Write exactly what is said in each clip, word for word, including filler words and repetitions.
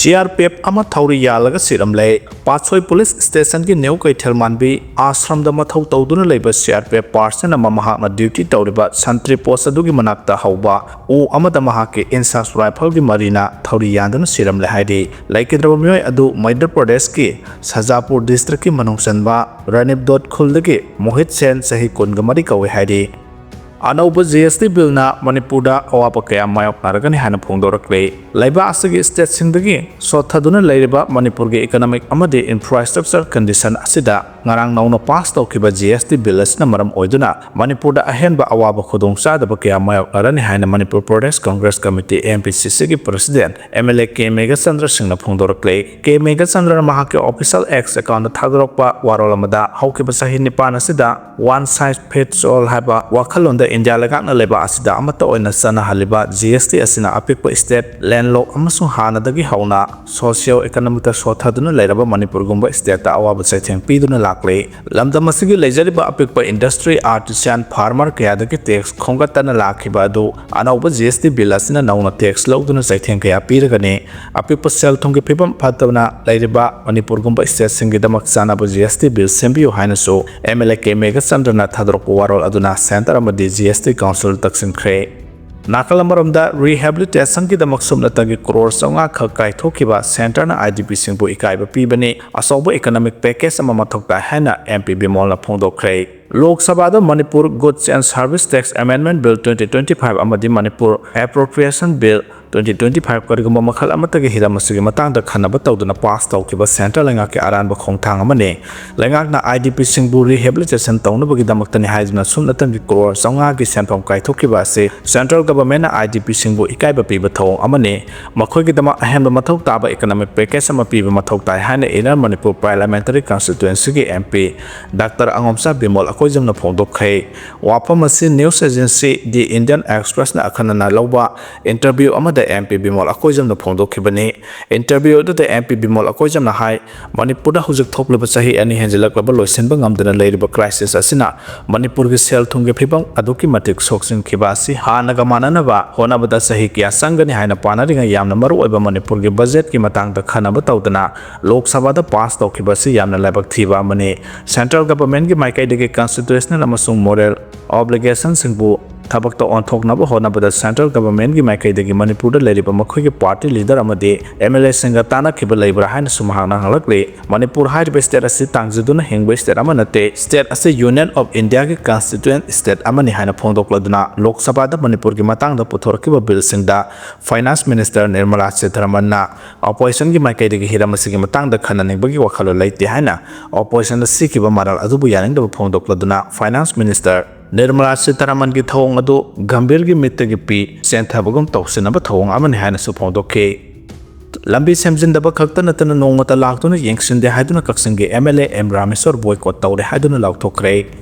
C R P F ꯑꯃ ꯊꯧꯔꯤ ꯌꯥꯜꯂꯒ ꯁꯤꯔꯝꯂꯦ꯫ ꯄꯥꯠꯁꯣꯏ ꯄꯨꯂꯤꯁ ꯁ꯭ꯇꯦꯁꯟꯒꯤ ꯅ꯭ꯌꯨ ꯀꯩꯊꯦꯜ ꯃꯥꯟꯕꯤ ꯑꯥꯁ꯭ꯔꯝꯗ ꯃꯊꯧ ꯇꯧꯗꯨꯅ ꯂꯩꯕ C R P F person ꯑꯃ ꯃꯍꯥꯛꯅ ꯗ꯭ꯌꯨꯇꯤ ꯇꯧꯔꯤꯕ ꯁꯟꯇ꯭ꯔꯤ ꯄꯣꯁ꯭ꯠ ꯑꯗꯨꯒꯤ ꯃꯅꯥꯛꯇ ꯍꯧꯕ ꯎ ꯑꯃꯗ ꯃꯍꯥꯛꯀꯤ ꯏꯟꯁꯥꯁ ꯔꯥꯏꯐꯜꯒꯤ ꯃꯔꯤꯅ ꯊꯧꯔꯤ ꯌꯥꯟꯗꯨꯅ ꯁꯤꯔꯝꯂꯦ ꯍꯥꯏꯔꯤ꯫ ꯂꯩꯈꯤꯗ꯭ꯔꯕ ꯃꯤꯑꯣꯏ ꯑꯗꯨ ꯃꯩꯙ꯭ꯌ ꯄ꯭ꯔꯗꯦꯁꯀꯤ ꯁꯖꯥꯄꯨꯔ ꯗꯤꯁꯇ꯭ꯔꯤꯛꯀꯤ ꯃꯅꯨꯡ ꯆꯟꯕ ꯔꯥꯅꯤꯞ ꯗꯣꯠ ꯈꯨꯜꯗꯒꯤ ꯃꯣꯍꯤꯠ ꯁꯦꯟ, ꯆꯍꯤ ꯀꯨꯟꯒ ꯃꯔꯤ ꯀꯧꯏ ꯍꯥꯏꯔꯤ꯫ ꯑꯅꯧꯕ ꯖꯤ ꯑꯦꯁ ꯇꯤ ꯕꯤꯜꯅ ꯃꯅꯤꯄꯨꯔꯗ ꯑꯋꯥꯕ ꯀꯌꯥ ꯃꯥꯌꯣꯛꯅꯔꯒꯅꯤ ꯍꯥꯏꯅ ꯐꯣꯡꯗꯣꯔꯛꯂꯤ꯫ ꯂꯩꯕꯥꯛ ꯑꯁꯤꯒꯤ ꯁ꯭ꯇꯦꯠꯁꯤꯡꯗꯒꯤ ꯁꯣꯠꯊꯗꯨꯅ ꯂꯩꯔꯤꯕ ꯃꯅꯤꯄꯨꯔꯒꯤ ꯏꯀꯣꯅꯣꯃꯤꯛ ꯑꯃꯗꯤ ꯏꯟꯐ꯭ꯔꯥꯁ꯭ꯇ꯭ꯔꯛꯆꯔ ꯀꯟꯗꯤꯁꯟ ꯑꯁꯤꯗ ꯉꯔꯥꯡ ꯅꯧꯅ ꯄꯥꯁ ꯇꯧꯈꯤꯕ ꯖꯤ ꯑꯦꯁ ꯇꯤ ꯕꯤꯜ ꯑꯁꯤꯅ ꯃꯔꯝ ꯑꯣꯏꯗꯨꯅ ꯃꯅꯤꯄꯨꯔꯗ ꯑꯍꯦꯟꯕ ꯑꯋꯥꯕ ꯈꯨꯗꯣꯡꯆꯥꯗꯕ ꯀꯌꯥ ꯃꯥꯌꯣꯛꯅꯔꯅꯤ ꯍꯥꯏꯅ Manipur Pradesh Congress committee, M P C ꯁꯤꯒꯤ president M L A K Meghachandra ꯁꯤꯡꯅ ꯐꯣꯡꯗꯣꯔꯛꯂꯤ꯫ ꯀꯦ ꯃꯦꯘꯆꯟꯗ꯭ꯔꯅ ꯃꯍꯥꯛꯀꯤ ꯑꯣꯐꯤꯁꯤꯌꯦꯜ ꯑꯦꯛꯁ ꯑꯦꯀꯥꯎꯟꯠꯇ ꯊꯥꯗꯣꯔꯛꯄ ꯋꯥꯔꯣꯜ ꯑꯃꯗ, ꯍꯧꯈꯤꯕ ꯆꯍꯤ ꯅꯤꯄꯥꯟ ꯑꯁꯤꯗ ꯋꯥꯟ ꯁꯥꯏꯖ ꯐꯤꯠꯁ ꯑꯣꯜ ꯍꯥꯏꯕ ꯋꯥꯈꯜꯂꯣꯟꯗ ꯏꯟꯗꯤꯌꯥ ꯂꯩꯉꯥꯛꯅ ꯂꯩꯕꯥꯛ ꯑꯁꯤꯗ ꯑꯃꯠꯇ ꯑꯣꯏꯅ ꯆꯠꯅꯍꯜꯂꯤꯕ ꯖꯤ ꯑꯦꯁ ꯇꯤ ꯑꯁꯤꯅ ꯑꯄꯤꯛꯄ ꯁ꯭ꯇꯦꯠ, ꯂꯦꯟꯗꯂꯣꯛ ꯑꯃꯁꯨꯡ ꯍꯥꯟꯅꯗꯒꯤ ꯍꯧꯅ ꯁꯣꯁꯤꯌꯣ ꯏꯀꯣꯅꯣꯃꯤꯛꯇ ꯁꯣꯠꯊꯗꯨꯅ ꯂꯩꯔꯕ ꯃꯅꯤꯄꯨꯔꯒꯨꯝꯕ ꯁ꯭ꯇꯦꯠꯇ ꯑꯋꯥꯕ ꯆꯩꯊꯦꯡ ꯄꯤꯗꯨꯅ ꯂꯥꯛꯂꯤ꯫ ꯂꯝꯗꯝ ꯑꯁꯤꯒꯤ ꯂꯩꯖꯔꯤꯕ ꯑꯄꯤꯛꯄ ꯏꯟꯗꯁꯇ꯭ꯔꯤ, ꯑꯥꯔꯇꯤꯁꯥꯟ, ꯐꯥꯔꯃꯔ ꯀꯌꯥꯗꯒꯤ ꯇꯦꯛꯁ ꯈꯣꯝꯒꯠꯇꯅ ꯂꯥꯛꯈꯤꯕ ꯑꯗꯨ ꯑꯅꯧꯕ ꯖꯤ ꯑꯦꯁ ꯇꯤ ꯕꯤꯜ ꯑꯁꯤꯅ ꯅꯧꯅ ꯇꯦꯛꯁ ꯂꯧꯗꯨꯅ ꯆꯩꯊꯦꯡ ꯀꯌꯥ ꯄꯤꯔꯒꯅꯤ꯫ ꯑꯄꯤꯛꯄ ꯁꯦꯜ ꯊꯨꯝꯒꯤ ꯐꯤꯕꯝ ꯐꯠꯇꯕꯅ ꯂꯩꯔꯤꯕ ꯃꯅꯤꯄꯨꯔꯒꯨꯝꯕ ꯁ꯭ꯇꯦꯠꯁꯤꯡꯒꯤꯗꯃꯛ ꯆꯥꯟꯅꯕ ꯖꯤ ꯑꯦꯁ ꯇꯤ ꯕꯤꯜ ꯁꯦꯝꯕꯤꯌꯨ ꯍꯥꯏꯅꯁꯨ ꯑꯦꯝ ꯑꯦꯜ ꯑꯦ ꯀꯦ ꯃꯦꯘꯆꯟꯗ꯭ꯔꯅ ꯊꯥꯗꯣꯔꯛꯄ ꯋꯥꯔꯣꯜ ꯑꯗꯨꯅ ꯁꯦꯟꯇꯔ ꯑꯃꯗꯤ ꯖꯤ ꯑꯦꯁ ꯇꯤ ꯀꯥꯎꯟꯁꯤꯜ ꯇꯛꯁꯤꯟꯈ꯭ꯔꯦ꯫ ꯅꯥꯀꯜ ꯑꯃꯔꯣꯝꯗ, ꯔꯤꯍꯦꯕꯤꯂꯤꯇꯦꯁꯟꯒꯤꯗꯃꯛ ꯁꯨꯞꯅꯇꯒꯤ ꯀ꯭ꯔꯣꯔ ꯆꯥꯝꯃꯉꯥ ꯈꯛ ꯀꯥꯏꯊꯣꯛꯈꯤꯕ ꯁꯦꯟꯇꯔꯅ ꯑꯥꯏ ꯗꯤ ꯄꯤꯁꯤꯡꯕꯨ ꯏꯀꯥꯏꯕ ꯄꯤꯕꯅꯤ, ꯑꯆꯧꯕ ꯏꯀꯣꯅꯣꯃꯤꯛ ꯄꯦꯀꯦꯖ ꯑꯃ ꯃꯊꯧ ꯇꯥꯏ ꯍꯥꯏꯅ ꯑꯦꯝ ꯄꯤ ꯕꯤꯃꯣꯜꯅ ꯐꯣꯡꯗꯣꯛꯈ꯭ꯔꯦ꯫ ꯂꯣꯛ ꯁꯚꯥꯗ Manipur Goods and Service Tax Amendment Bill twenty twenty-five ꯑꯃꯗꯤ Manipur Appropriation Bill twenty twenty-five ꯀꯔꯤꯒꯨꯝꯕ ꯃꯈꯜ ꯑꯃꯠꯇꯒꯤ ꯍꯤꯔꯝ ꯑꯁꯤꯒꯤ ꯃꯇꯥꯡꯗ ꯈꯟꯅꯕ ꯇꯧꯗꯨꯅ ꯄꯥꯁ ꯇꯧꯈꯤꯕ ꯁꯦꯟꯇ꯭ꯔꯦꯜ ꯂꯩꯉꯥꯛꯀꯤ ꯑꯔꯥꯟꯕ ꯈꯣꯡꯊꯥꯡ ꯑꯃꯅꯤ꯫ ꯂꯩꯉꯥꯛꯅ ꯑꯥꯏ ꯗꯤ ꯄꯤꯁꯤꯡꯕꯨ ꯔꯤꯍꯦꯕꯤꯂꯤꯇꯦꯁꯟ ꯇꯧꯅꯕꯒꯤꯗꯃꯛꯇꯅꯤ ꯍꯥꯏꯗꯨꯅ ꯁꯨꯞꯅꯇꯪꯒꯤ ꯀ꯭ꯔꯣꯔ ꯆꯥꯝꯃꯉꯥꯒꯤ ꯁꯦꯟꯐꯝ ꯀꯥꯏꯊꯣꯛꯈꯤꯕ ꯑꯁꯤ ꯁꯦꯟꯇ꯭ꯔꯦꯜ ꯒꯚꯔꯟꯃꯦꯟꯠꯅ ꯑꯥꯏ ꯗꯤ ꯄꯤꯁꯤꯡꯕꯨ ꯏꯀꯥꯏꯕ ꯄꯤꯕ ꯊꯧꯑꯣꯡ ꯑꯃꯅꯤ꯫ ꯃꯈꯣꯏꯒꯤꯗꯃꯛ ꯑꯍꯦꯟꯕ ꯃꯊꯧ ꯇꯥꯕ ꯏꯀꯣꯅꯣꯃꯤꯛ ꯄꯦꯀꯦꯖ ꯑꯃ ꯄꯤꯕ ꯃꯊꯧ ꯇꯥꯏ ꯍꯥꯏꯅ ꯏꯟꯅꯔ ꯃꯅꯤꯄꯨꯔ ꯄꯥꯔꯂꯤꯌꯥꯃꯦꯟꯇꯔꯤ ꯀꯟꯁꯇꯤꯇ꯭ꯋꯦꯟꯁꯤꯒꯤ M P doctor Angomcha Bimol ꯑꯀꯣꯏꯖꯝꯅ ꯐꯣꯡꯗꯣꯛꯈ꯭ꯔꯦ꯫ ꯋꯥꯐꯝ ꯑꯁꯤ ꯅ꯭ꯌꯨꯁ ꯑꯦꯖꯦꯟꯁꯤ ꯗꯤ ꯏꯟꯗꯤꯌꯟ ꯑꯦꯛꯁꯄ꯭ꯔꯦꯁꯅ ꯑꯈꯟꯅꯅ ꯂꯧꯕ ꯏꯟꯇꯔꯚ꯭ꯌꯨ ꯑꯃꯗ ꯗ ꯑꯦꯝ ꯄꯤ ꯕꯤꯃꯣꯜ ꯑꯀꯣꯏꯖꯝꯅ ꯐꯣꯡꯗꯣꯛꯈꯤꯕꯅꯤ꯫ ꯏꯟꯇꯔꯚ꯭ꯌꯨ ꯑꯗꯨꯗ ꯑꯦꯝ ꯄꯤ ꯕꯤꯃꯣꯜ ꯑꯀꯣꯏꯖꯝꯅ ꯍꯥꯏ, ꯃꯅꯤꯄꯨꯔꯗ ꯍꯧꯖꯤꯛ ꯊꯣꯛꯂꯤꯕ ꯆꯍꯤ ꯑꯅꯤ ꯍꯦꯟꯖꯤꯜꯂꯛꯂꯕ ꯂꯣꯏꯁꯤꯟꯕ ꯉꯝꯗꯅ ꯂꯩꯔꯤꯕ ꯀ꯭ꯔꯥꯏꯁꯤꯁ ꯑꯁꯤꯅ ꯃꯅꯤꯄꯨꯔꯒꯤ ꯁꯦꯜ ꯊꯨꯝꯒꯤ ꯐꯤꯕꯝ ꯑꯗꯨꯛꯀꯤ ꯃꯇꯤꯛ ꯁꯣꯛꯆꯤꯟꯈꯤꯕ ꯑꯁꯤ ꯍꯥꯟꯅꯒ ꯃꯥꯟꯅꯅꯕ ꯍꯣꯠꯅꯕꯗ ꯆꯍꯤ ꯀꯌꯥ ꯆꯪꯒꯅꯤ ꯍꯥꯏꯅ ꯄꯥꯅꯔꯤꯉꯩ ꯌꯥꯝꯅ ꯃꯔꯨꯑꯣꯏꯕ ꯃꯅꯤꯄꯨꯔꯒꯤ ꯕꯖꯦꯠꯀꯤ ꯃꯇꯥꯡꯗ ꯈꯟꯅꯕ ꯇꯧꯗꯅ ꯂꯣꯛ ꯁꯚꯥꯗ ꯄꯥꯁ ꯇꯧꯈꯤꯕ ꯑꯁꯤ ꯌꯥꯝꯅ ꯂꯥꯏꯕꯛ ꯊꯤꯕ ꯑꯃꯅꯤ꯫ ꯁꯦꯟꯇ꯭ꯔꯦꯜ ꯒꯚꯔꯟꯃꯦꯟꯠꯀꯤ ꯃꯥꯏꯀꯩꯗꯒꯤ ꯀꯟꯁꯇꯤꯇ꯭ꯌꯨꯁꯅꯦꯜ ꯑꯃꯁꯨꯡ ꯃꯣꯔꯦꯜ ꯑꯣꯕ꯭ꯂꯤꯒꯦꯁꯟꯁꯤꯡꯕꯨ ꯊꯕꯛꯇ ꯑꯣꯟꯊꯣꯛꯅꯕ ꯍꯣꯠꯅꯕꯗ ꯁꯦꯟꯇ꯭ꯔꯦꯜ ꯒꯚꯔꯟꯃꯦꯟꯠꯀꯤ ꯃꯥꯏꯀꯩꯗꯒꯤ ꯃꯅꯤꯄꯨꯔꯗ ꯂꯩꯔꯤꯕ ꯃꯈꯣꯏꯒꯤ ꯄꯥꯔꯇꯤ ꯂꯤꯗꯔ ꯑꯃꯗꯤ ꯑꯦꯝ ꯑꯦꯜ ꯑꯦꯁꯤꯡꯒ ꯇꯥꯟꯅꯈꯤꯕ ꯂꯩꯕ꯭ꯔꯥ ꯍꯥꯏꯅꯁꯨ ꯃꯍꯥꯛꯅ ꯍꯪꯂꯛꯂꯤ꯫ ꯃꯅꯤꯄꯨꯔ ꯍꯥꯏꯔꯤꯕ ꯁ꯭ꯇꯦꯠ ꯑꯁꯤ ꯇꯥꯡꯖꯗꯨꯅ ꯍꯤꯡꯕ ꯁ꯭ꯇꯦꯠ ꯑꯃ ꯅꯠꯇꯦ꯫ ꯁ꯭ꯇꯦꯠ ꯑꯁꯤ ꯌꯨꯅꯤꯌꯟ ꯑꯣꯐ ꯏꯟꯗꯤꯌꯥꯒꯤ ꯀꯟꯁꯇꯤꯇ꯭ꯌꯨꯌꯦꯟ ꯁ꯭ꯇꯦꯠ ꯑꯃꯅꯤ ꯍꯥꯏꯅ ꯐꯣꯡꯗꯣꯛꯂꯗꯨꯅ ꯂꯣꯛ ꯁꯚꯥꯗ ꯃꯅꯤꯄꯨꯔꯒꯤ ꯃꯇꯥꯡꯗ ꯄꯨꯊꯣꯔꯛꯈꯤꯕ ꯕꯤꯜꯁꯤꯡꯗ ꯐꯥꯏꯅꯥꯟꯁ ꯃꯤꯅꯤꯁꯇꯔ ꯅꯤꯔꯃꯂꯥ ꯁꯤꯇꯥꯔꯥꯃꯟꯅ ꯑꯣꯄꯣꯖꯤꯁꯟꯒꯤ ꯃꯥꯏꯀꯩꯗꯒꯤ ꯍꯤꯔꯝ ꯑꯁꯤꯒꯤ ꯃꯇꯥꯡꯗ ꯈꯟꯅꯅꯤꯡꯕꯒꯤ ꯋꯥꯈꯜꯂꯣꯟ ꯂꯩꯇꯦ ꯍꯥꯏꯅ ꯑꯣꯄꯣꯖꯤꯁꯟꯗ ꯁꯤꯈꯤꯕ ꯃꯔꯥꯜ ꯑꯗꯨꯕꯨ ꯌꯥꯅꯤꯡꯗꯕ ꯐꯣꯡꯗꯣꯛꯂꯗꯨꯅ ꯐꯥꯏꯅꯥꯟꯁ ꯃꯤꯅꯤꯁꯇꯔ ꯅꯤꯔꯃꯂꯥ ꯁꯤꯇꯥꯔꯥꯃꯟꯒꯤ ꯊꯧꯑꯣꯡ ꯑꯗꯨ ꯒꯝꯚꯤꯔꯒꯤ ꯃꯤꯠꯇꯒꯤ ꯄꯤ ꯆꯦꯟꯊꯕꯒꯨꯝ ꯇꯧꯁꯤꯟꯅꯕ ꯊꯧꯑꯣꯡ ꯑꯃꯅꯤ ꯍꯥꯏꯅꯁꯨ ꯐꯣꯡꯗꯣꯛꯈꯤ꯫ ꯂꯝꯕꯤ ꯁꯦꯝꯖꯤꯟꯗꯕ ꯈꯛꯇ ꯅꯠꯇꯅ ꯅꯣꯡꯃꯇ ꯂꯥꯛꯇꯨꯅ ꯌꯦꯡꯁꯤꯟꯗꯦ ꯍꯥꯏꯗꯨꯅ ꯀꯛꯆꯤꯡꯒꯤ M L A M Rameshwor boycott ꯇꯧꯔꯦ ꯍꯥꯏꯗꯨꯅ ꯂꯥꯎꯊꯣꯛꯈ꯭ꯔꯦ꯫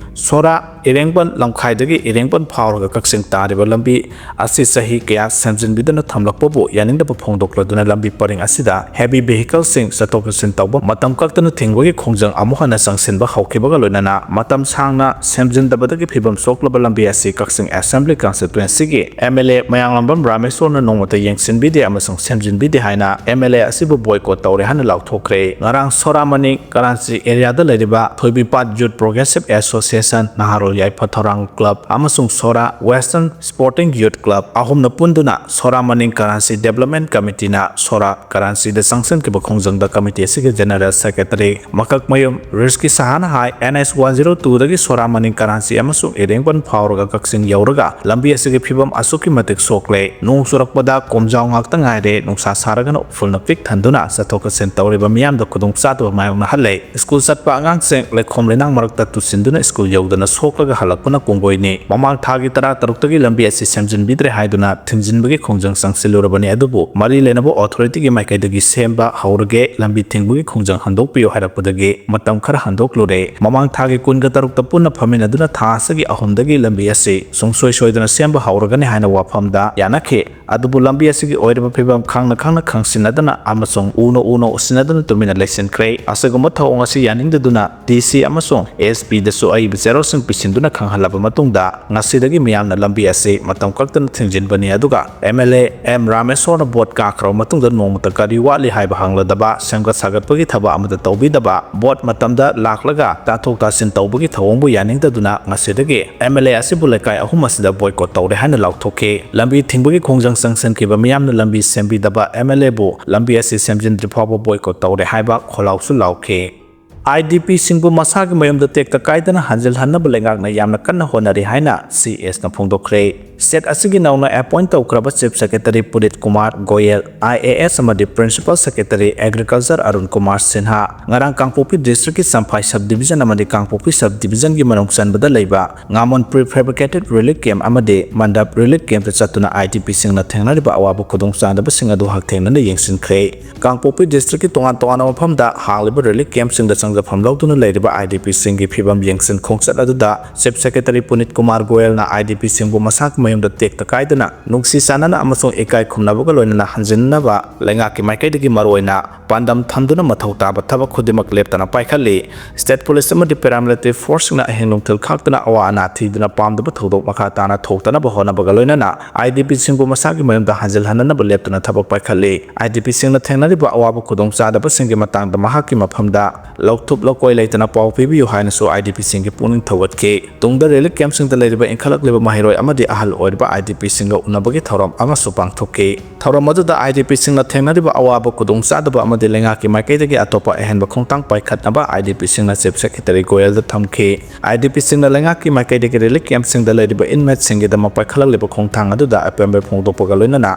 ꯁꯣꯔꯥ ꯏꯔꯦꯡꯕꯟ ꯂꯝꯈꯥꯏꯗꯒꯤ ꯏꯔꯦꯡꯕꯟ ꯐꯥꯎꯔꯒ ꯀꯛꯆꯤꯡ ꯇꯥꯔꯤꯕ ꯂꯝꯕꯤ ꯑꯁꯤ ꯆꯍꯤ ꯀꯌꯥ ꯁꯦꯝꯖꯤꯟꯕꯤꯗꯅ ꯊꯝꯂꯛꯄꯕꯨ ꯌꯥꯅꯤꯡꯗꯕ ꯐꯣꯡꯗꯣꯛꯂꯗꯨꯅ ꯂꯝꯕꯤ ꯄꯔꯤꯡ ꯑꯁꯤꯗ ꯍꯦꯚꯤ ꯚꯦꯍꯤꯀꯜꯁꯤꯡ ꯆꯠꯊꯣꯛ ꯆꯠꯁꯤꯟ ꯇꯧꯕ ꯃꯇꯝ ꯀꯛꯇꯅ ꯊꯤꯡꯕꯒꯤ ꯈꯣꯡꯖꯪ ꯑꯃꯨꯛ ꯍꯟꯅ ꯆꯪꯁꯤꯟꯕ ꯍꯧꯈꯤꯕꯒ ꯂꯣꯏꯅꯅ ꯃꯇꯝ ꯁꯥꯡꯅ ꯁꯦꯝꯖꯤꯟꯗꯕꯗꯒꯤ ꯐꯤꯕꯝ ꯁꯣꯛꯂꯕ ꯂꯝꯕꯤ ꯑꯁꯤ ꯀꯛꯆꯤꯡ ꯑꯦꯁꯦꯝꯕ꯭ꯂꯤ ꯀꯟꯁꯇꯤꯇ꯭ꯌꯨꯌꯦꯟꯁꯤꯒꯤ ꯑꯦꯝ ꯑꯦꯜ ꯑꯦ ꯃꯌꯥꯡꯂꯝꯕꯝ ꯔꯥꯃꯦꯁꯣꯔꯅ ꯅꯣꯡꯃꯇ ꯌꯦꯡꯁꯤꯟꯕꯤꯗꯦ ꯑꯃꯁꯨꯡ ꯁꯦꯝꯖꯤꯟꯕꯤꯗꯦ ꯍꯥꯏꯅ ꯑꯦꯝ ꯑꯦꯜ ꯑꯦ ꯑꯁꯤꯕꯨ ꯕꯣꯏꯀꯣꯠ ꯇꯧꯔꯦ ꯍꯥꯏꯅ ꯂꯥꯎꯊꯣꯛꯈ꯭ꯔꯦ꯫ ꯉꯔꯥꯡ ꯁꯣꯔꯥꯃꯅꯤ ꯀꯔꯥꯟꯆꯤ ꯑꯦꯔꯤꯌꯥꯗ ꯂꯩꯔꯤꯕ ꯊꯣꯏꯕꯤꯄꯥꯠ ꯌꯨꯠ ꯄ꯭ꯔꯣꯒ꯭ꯔꯦꯁꯤꯚ ꯑꯦꯁꯣꯁꯤꯌꯦꯁꯟ, ꯅꯍꯥꯔꯣꯜ ꯌꯥꯏꯐ ꯊꯧꯔꯥꯡ ꯀ꯭ꯂꯕ ꯑꯃꯁꯨꯡ Sora western sporting youth club ꯑꯍꯨꯝꯅ ꯄꯨꯟꯗꯨꯅ ꯁꯣꯔꯥ ꯃꯅꯤꯡ ꯀꯔꯥꯟꯆꯤ ꯗꯦꯕꯂꯞꯃꯦꯟꯠ ꯀꯃꯤꯇꯤꯅ ꯁꯣꯔꯥ ꯀꯔꯥꯟꯆꯤꯗ ꯆꯪꯁꯤꯟꯈꯤꯕ ꯈꯣꯡꯖꯪꯗ ꯀꯃꯤꯇꯤ ꯑꯁꯤꯒꯤ ꯖꯦꯅꯔꯦꯜ ꯁꯦꯀ꯭ꯔꯦꯇꯔꯤ ꯃꯀꯛꯃꯌꯨꯝ ꯔꯤꯁꯀꯤ ꯁꯍꯥꯅ ꯍꯥꯏ, ꯑꯦꯟ ꯑꯩꯆ ꯋꯥꯟ ꯖꯤꯔꯣ ꯇꯨꯗꯒꯤ ꯁꯣꯔꯥ ꯃꯅꯤꯡ ꯀꯔꯥꯟꯆꯤ ꯑꯃꯁꯨꯡ ꯏꯔꯦꯡꯕꯟ ꯐꯥꯎꯔꯒ ꯀꯛꯆꯤꯡ ꯌꯧꯔꯒ ꯂꯝꯕꯤ ꯑꯁꯤꯒꯤ ꯐꯤꯕꯝ ꯑꯁꯨꯛꯀꯤ ꯃꯇꯤꯛ ꯁꯣꯛꯂꯦ꯫ ꯅꯣꯡ ꯆꯨꯔꯛꯄꯗ ꯀꯣꯝꯖꯥꯎ ꯉꯥꯛꯇ ꯉꯥꯏꯔꯦ, ꯅꯨꯡꯁꯥ ꯁꯥꯔꯒꯅ ꯎꯐꯨꯜꯅ ꯄꯤꯛ ꯊꯟꯗꯨꯅ ꯆꯠꯊꯣꯛ ꯆꯠꯁꯤꯟ ꯇꯧꯔꯤꯕ ꯃꯤꯌꯥꯝꯗ ꯈꯨꯗꯣꯡꯆꯥꯗꯕ ꯃꯥꯌꯣꯛꯅꯍꯜꯂꯦ꯫ ꯁ꯭ꯀꯨꯜ ꯆꯠꯄ ꯑꯉꯥꯡꯁꯤꯡ ꯂꯩꯈꯣꯝ ꯂꯩꯅꯥꯡ ꯃꯔꯛꯇ ꯇꯨꯁꯤꯟꯗꯨꯅ ꯁ꯭ꯀꯨꯜ ꯌꯧꯗꯅ ꯁꯣꯛꯂꯒ ꯍꯜꯂꯛꯄꯅ ꯀꯣꯡꯒꯣꯏꯅꯤ꯫ ꯃꯃꯥꯡ ꯊꯥꯒꯤ ꯇꯔꯥ ꯇꯔꯨꯛꯇꯒꯤ ꯂꯝꯕꯤ ꯑꯁꯤ ꯁꯦꯝꯖꯤꯟꯕꯤꯗ꯭ꯔꯦ ꯍꯥꯏꯗꯨꯅ ꯊꯤꯡꯖꯤꯟꯕꯒꯤ ꯈꯣꯡꯖꯪ ꯆꯪꯁꯤꯜꯂꯨꯔꯕꯅꯤ, ꯑꯗꯨꯕꯨ ꯃꯔꯤ ꯂꯩꯅꯕ ꯑꯣꯊꯣꯔꯤꯇꯤꯒꯤ ꯃꯥꯏꯀꯩꯗꯒꯤ ꯁꯦꯝꯕ ꯍꯧꯔꯒꯦ, ꯂꯝꯕꯤ ꯊꯤꯡꯕꯒꯤ ꯈꯣꯡꯖꯪ ꯍꯟꯗꯣꯛꯄꯤꯌꯨ ꯍꯥꯏꯔꯛꯄꯗꯒꯤ ꯃꯇꯝ ꯈꯔ ꯍꯟꯗꯣꯛꯂꯨꯔꯦ꯫ ꯃꯃꯥꯡ ꯊꯥꯒꯤ ꯀꯨꯟꯒ ꯇꯔꯨꯛꯇ ꯄꯨꯟꯅ ꯐꯝꯃꯤꯟꯅꯗꯨꯅ ꯊꯥ ꯑꯁꯤꯒꯤ ꯑꯍꯨꯝꯗꯒꯤ ꯂꯝꯕꯤ ꯑꯁꯤ ꯁꯨꯡꯁꯣꯏ ꯁꯣꯏꯗꯅ ꯁꯦꯝꯕ ꯍꯧꯔꯒꯅꯤ ꯍꯥꯏꯅ ꯋꯥꯐꯝꯗ ꯌꯥꯅꯈꯤ꯫ ꯑꯗꯨꯕꯨ ꯂꯝꯕꯤ ꯑꯁꯤꯒꯤ ꯑꯣꯏꯔꯤꯕ ꯐꯤꯕꯝ ꯈꯪꯅ ꯈꯪꯅ ꯈꯪꯁꯤꯟꯅꯗꯅ ꯑꯃꯁꯨꯡ ꯎꯅ ꯎꯅ ꯎꯁꯤꯟꯅꯗꯅ ꯇꯨꯃꯤꯟꯅ ꯂꯩꯁꯤꯟꯈ꯭ꯔꯦ꯫ ꯑꯁꯤꯒꯨꯝꯕ ꯊꯧꯑꯣꯡ ꯑꯁꯤ ꯌꯥꯅꯤꯡꯗꯗꯨꯅ ꯗꯤ ꯁꯤ ꯑꯃꯁꯨꯡ ꯑꯦꯁ ꯄꯤꯗꯁꯨ ꯑꯏꯕ ꯆꯦꯔꯣꯜꯁꯤꯡ ꯄꯤꯁꯤꯟꯗꯨꯅ ꯈꯪꯍꯜꯂꯕ ꯃꯇꯨꯡꯗ, ꯉꯁꯤꯗꯒꯤ ꯃꯤꯌꯥꯝꯅ ꯂꯝꯕꯤ ꯑꯁꯤ ꯃꯇꯝ ꯀꯛꯇꯅ ꯊꯤꯡꯖꯤꯟꯕꯅꯤ꯫ ꯑꯗꯨꯒ ꯑꯦꯝ ꯑꯦꯜ ꯑꯦ ꯑꯦꯝ ꯔꯥꯃꯦꯁꯣꯔꯅ ꯚꯣꯠ ꯀꯥꯈ꯭ꯔꯕ ꯃꯇꯨꯡꯗ ꯅꯣꯡꯃꯇ ꯀꯔꯤ ꯋꯥꯠꯂꯤ ꯍꯥꯏꯕ ꯍꯪꯂꯗꯕ, ꯁꯦꯝꯒꯠ ꯁꯥꯒꯠꯄꯒꯤ ꯊꯕꯛ ꯑꯃꯠꯇ ꯇꯧꯕꯤꯗꯕ, ꯚꯣꯠ ꯃꯇꯝꯗ ꯂꯥꯛꯂꯒ ꯇꯥꯊꯣꯛ ꯇꯥꯁꯤꯟ ꯇꯧꯕꯒꯤ ꯊꯧꯑꯣꯡꯕꯨ ꯌꯥꯅꯤꯡꯗꯗꯨꯅ ꯉꯁꯤꯗꯒꯤ ꯑꯦꯝ ꯑꯦꯜ ꯑꯦ ꯑꯁꯤꯕꯨ ꯂꯩꯀꯥꯏ ꯑꯍꯨꯝ ꯑꯁꯤꯗ ꯕꯣꯏꯀꯣꯠ ꯇꯧꯔꯦ ꯍꯥꯏꯅ ꯂꯥꯎꯊꯣꯛꯈꯤ꯫ ꯂꯝꯕꯤ ꯊꯤꯡꯕꯒꯤ ꯈꯣꯡꯖꯪ ꯆꯪꯁꯤꯟꯈꯤꯕ ꯃꯤꯌꯥꯝꯅ ꯂꯝꯕꯤ ꯁꯦꯝꯕꯤꯗꯕ, ꯑꯦꯝ ꯑꯦꯜ ꯑꯦꯕꯨ ꯂꯝꯕꯤ ꯑꯁꯤ ꯁꯦꯝꯖꯤꯟꯗ꯭ꯔꯤ ꯐꯥꯎꯕ ꯕꯣꯏꯀꯣꯠ ꯇꯧꯔꯦ ꯍꯥꯏꯕ ꯈꯣꯜꯂꯥꯎꯁꯨ ꯂꯥꯎꯈꯤ꯫ ꯑꯥꯏ ꯗꯤ ꯄꯤꯁꯤꯡꯕꯨ ꯃꯁꯥꯒꯤ ꯃꯌꯨꯝꯗ ꯇꯦꯛꯇ ꯀꯥꯏꯗꯅ ꯍꯟꯖꯤꯜꯍꯟꯅꯕ ꯂꯩꯉꯥꯛꯅ ꯌꯥꯝꯅ ꯀꯟꯅ ꯍꯣꯠꯅꯔꯤ ꯍꯥꯏꯅ ꯁꯤ ꯑꯦꯁꯅ ꯐꯣꯡꯗꯣꯛꯈ꯭ꯔꯦ꯫ ꯁ꯭ꯇꯦꯠ ꯑꯁꯤꯒꯤ ꯅꯧꯅ ꯑꯦꯄꯣꯏꯟꯠ ꯇꯧꯈ꯭ꯔꯕ chief secretary Puneet Kumar Goel, I A S ꯑꯃꯗꯤ principal secretary agriculture Arun Kumar Sinha ꯉꯔꯥꯡ ꯀꯥꯡꯄꯣꯛꯄꯤ ꯗꯤꯁꯇ꯭ꯔꯤꯛꯀꯤ ꯆꯝꯐꯥꯏ ꯁꯕ ꯗꯤꯕꯤꯖꯟ ꯑꯃꯗꯤ ꯀꯥꯡꯄꯣꯛꯄꯤ ꯁꯕ ꯗꯤꯕꯤꯖꯟꯒꯤ ꯃꯅꯨꯡ ꯆꯟꯕꯗ ꯂꯩꯕ ꯉꯥꯃꯣꯟ ꯄ꯭ꯔꯤ ꯐꯦꯕ꯭ꯔꯤꯀꯦꯇꯦꯗ ꯔꯤꯂꯤꯐ ꯀꯦꯝꯞ ꯑꯃꯗꯤ ꯃꯟꯗꯞ ꯔꯤꯂꯤꯐ ꯀꯦꯝꯞꯇ ꯆꯠꯇꯨꯅ ꯑꯥꯏ ꯗꯤ ꯄꯤꯁꯤꯡꯅ ꯊꯦꯡꯅꯔꯤꯕ ꯑꯋꯥꯕ ꯈꯨꯗꯣꯡꯆꯥꯗꯕꯁꯤꯡ ꯑꯗꯨ ꯍꯛꯊꯦꯡꯅꯅ ꯌꯦꯡꯁꯤꯟꯈ꯭ꯔꯦ꯫ ꯀꯥꯡꯄꯣꯛꯄꯤ ꯗꯤꯁꯇ꯭ꯔꯤꯛꯀꯤ ꯇꯣꯉꯥꯟ ꯇꯣꯉꯥꯟꯕ ꯃꯐꯝꯗ ꯍꯥꯡꯂꯤꯕ ꯔꯤꯂꯤꯐ ꯀꯦꯝꯞꯁꯤꯡꯗ ꯆꯪꯖꯐꯝ ꯂꯧꯗꯨꯅ ꯂꯩꯔꯤꯕ ꯑꯥꯏ ꯗꯤ ꯄꯤꯁꯤꯡꯒꯤ ꯐꯤꯕꯝ ꯌꯦꯡꯁꯤꯟ ꯈꯣꯡꯆꯠ ꯑꯗꯨꯗ ꯆꯤꯐ ꯁꯦꯀ꯭ꯔꯦꯇꯔꯤ ꯄꯨꯅꯤꯠ ꯀꯨꯃꯥꯔ ꯒꯣꯌꯜꯅ ꯑꯥꯏ ꯗꯤ ꯄꯤꯁꯤꯡꯕꯨ ꯃꯁꯥꯒꯤ ꯃꯌꯨꯝꯗ ꯇꯦꯛꯇ ꯀꯥꯏꯗꯅ ꯅꯨꯡꯁꯤ ꯆꯥꯟꯅꯅ ꯑꯃꯁꯨꯡ ꯏꯀꯥꯏ ꯈꯨꯝꯅꯕꯒ ꯂꯣꯏꯅꯅ ꯍꯟꯖꯤꯟꯅꯕ ꯂꯩꯉꯥꯛꯀꯤ ꯃꯥꯏꯀꯩꯗꯒꯤ ꯃꯔꯨꯑꯣꯏꯅ ꯄꯥꯟꯗꯝ ꯊꯝꯗꯨꯅ ꯃꯊꯧ ꯇꯥꯕ ꯊꯕꯛ ꯈꯨꯗꯤꯡꯃꯛ ꯂꯦꯞꯇꯅ ꯄꯥꯏꯈꯠꯂꯤ꯫ ꯁ꯭ꯇꯦꯠ ꯄꯨꯂꯤꯁ ꯑꯃꯗꯤ ꯄꯦꯔꯥꯃꯤꯂꯤꯇꯔꯤ ꯐꯣꯔꯁꯁꯤꯡꯅ ꯑꯍꯤꯡ ꯅꯨꯡꯊꯤꯜ ꯈꯥꯛꯇꯅ ꯑꯋꯥ ꯑꯅꯥ ꯊꯤꯗꯨꯅ ꯄꯥꯝꯗꯕ ꯊꯧꯗꯣꯛ ꯃꯈꯥ ꯇꯥꯅ ꯊꯣꯛꯇꯅꯕ ꯍꯣꯠꯅꯕꯒ ꯂꯣꯏꯅꯅ ꯑꯥꯏ ꯗꯤ ꯄꯤꯁꯤꯡꯕꯨ ꯃꯁꯥꯒꯤ ꯃꯌꯨꯝꯗ ꯍꯟꯖꯤꯜꯍꯟꯅꯅꯕ ꯂꯦꯞꯇꯅ ꯊꯕꯛ ꯄꯥꯏꯈꯠꯂꯤ꯫ ꯑꯥꯏ ꯗꯤ ꯄꯤꯁꯤꯡꯅ ꯊꯦꯡꯅꯔꯤꯕ ꯑꯋꯥꯕ ꯈꯨꯗꯣꯡꯆꯥꯗꯕꯁꯤꯡꯒꯤ ꯃꯇꯥꯡꯗ ꯃꯍꯥꯛꯀꯤ ꯃꯐꯝꯗ ꯂꯧꯊꯨꯞ ꯂꯧꯀꯣꯏ ꯂꯩꯇꯅ ꯄꯥꯎ ꯄꯤꯕꯤꯌꯨ ꯍꯥꯏꯅꯁꯨ ꯑꯥꯏ ꯗꯤ ꯄꯤꯁꯤꯡꯒꯤ ꯄꯨꯛꯅꯤꯡ ꯊꯧꯒꯠꯈꯤ꯫ ꯇꯨꯡꯗ ꯔꯤꯂꯤꯐ ꯀꯦꯝꯞꯁꯤꯡꯗ ꯂꯩꯔꯤꯕ ꯏꯟꯈꯠꯂꯛꯂꯤꯕ ꯃꯍꯩꯔꯣꯏ ꯑꯃꯗꯤ ꯑꯍꯜ ꯑꯣꯏꯔꯕ ꯑꯥꯏ ꯗꯤ ꯄꯤꯁꯤꯡꯒ ꯎꯅꯕꯒꯤ ꯊꯧꯔꯝ ꯑꯃꯁꯨ ꯄꯥꯡꯊꯣꯛꯈꯤ꯫ ꯊꯧꯔꯝ ꯑꯗꯨꯗ IDPꯁꯤꯡꯅ ꯊꯦꯡꯅꯔꯤꯕ ꯑꯋꯥꯕ, ꯈꯨꯗꯣꯡꯆꯥꯗꯕ ꯑꯃꯗꯤ ꯂꯩꯉꯥꯛꯀꯤ ꯃꯥꯏꯀꯩꯗꯒꯤ ꯑꯇꯣꯞꯄ ꯑꯍꯦꯟꯕ ꯈꯣꯡꯊꯥꯡ ꯄꯥꯏꯈꯠꯅꯕ IDPꯁꯤꯡꯅ Chief Secretary ꯒꯣꯌꯦꯜꯗ ꯊꯝꯈꯤ꯫ IDPꯁꯤꯡꯅ ꯂꯩꯉꯥꯛꯀꯤ ꯃꯥꯏꯀꯩꯗꯒꯤ relief campꯁꯤꯡꯗ ꯂꯩꯔꯤꯕ inmateꯁꯤꯡꯒꯤꯗꯃꯛ ꯄꯥꯏꯈꯠꯂꯛꯂꯤꯕ ꯈꯣꯡꯊꯥꯡ ꯑꯗꯨꯗ ꯑꯄꯦꯟꯕ ꯐꯣꯡꯗꯣꯛꯄꯒ ꯂꯣꯏꯅꯅ